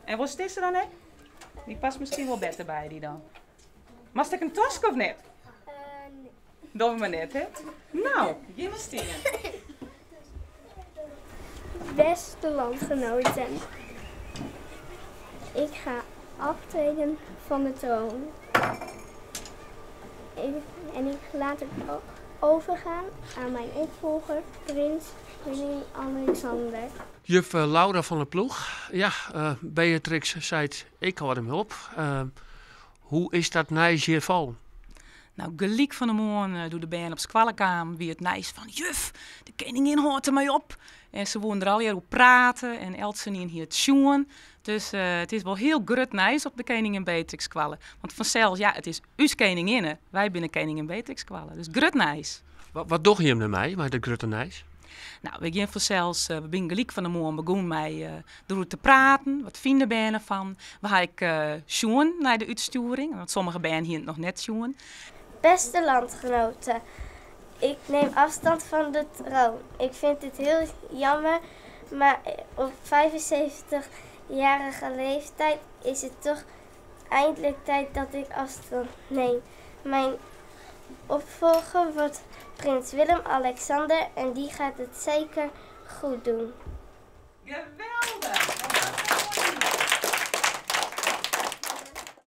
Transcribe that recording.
En wolst dizze dan ek? Dy past miskien wol better by dy dan. Moatst ek in taske of net? Nee. Dogge we mar net, hè? No, gean mar stean. Beste landgenoten, ik ga aftreden van de troon. En ik laat het overgaan aan mijn opvolger, prins Willem-Alexander. Juf Laura van der Ploeg, ja, Beatrix seit ik hâld dermei op. Hoe is dat nijs hjir fallen? No, gelyk fan 'e moarn doe't de bern op skoalle kamen, wie it nijs fan juf, de keningin hâldt dermei op. En se woenen der allegear oer prate en eltsenien hie it sjoen. Dus it is wol hiel grut nijs op de Keningin Beatrix Skoalle. Want fansels, ja, it is ús keninginne. Wy binne Keningin Beatrix Skoalle. Dus grut nijs. Wat dogge jim dermei, mei dat grutte nijs? No, we gean fansels, we binne gelyk fan 'e moarn begûn mei deroer te praten. Wat fine de bern derfan? We ha ek sjoen nei de útstjoering, want sommige bern hiene it noch net sjoen. Beste landgenoten, ik neem afstand van de troon. Ik vind het heel jammer, maar op 75-jarige leeftijd is het toch eindelijk tijd dat ik afstand neem. Mijn opvolger wordt prins Willem-Alexander en die gaat het zeker goed doen. Geweldig!